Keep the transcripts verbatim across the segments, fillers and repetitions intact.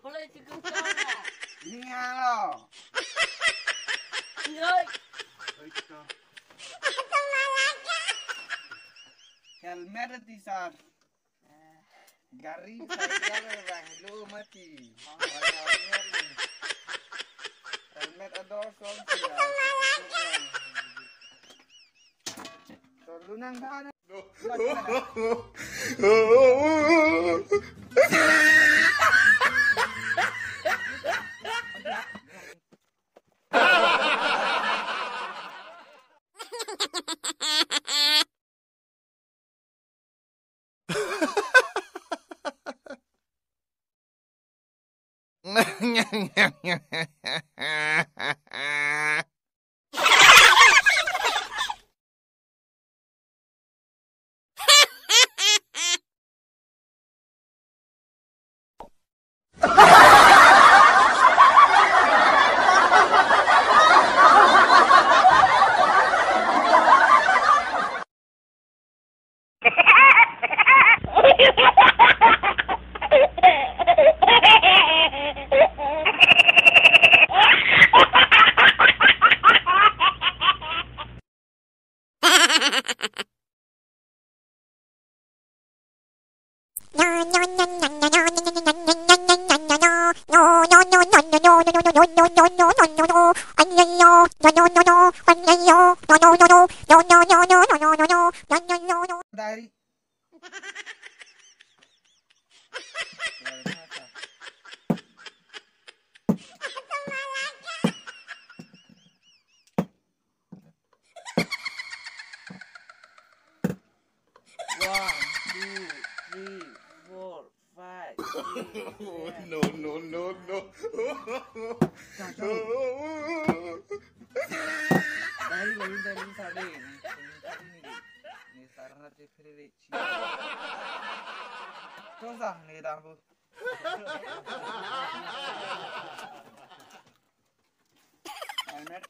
Boleh cukup sana. Ini halo. Yoi. Helmet ati sar. Gari cycle bang lo mati. Helmet ador song sila. Tolunang dana. Dari. One, two, three, four, five, six, seven. No, no, no, no. Dari, dari, dari, dari. Ini sarana cefere. Tung sang ni dah bu. Helmet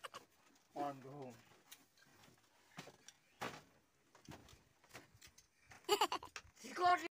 on go home.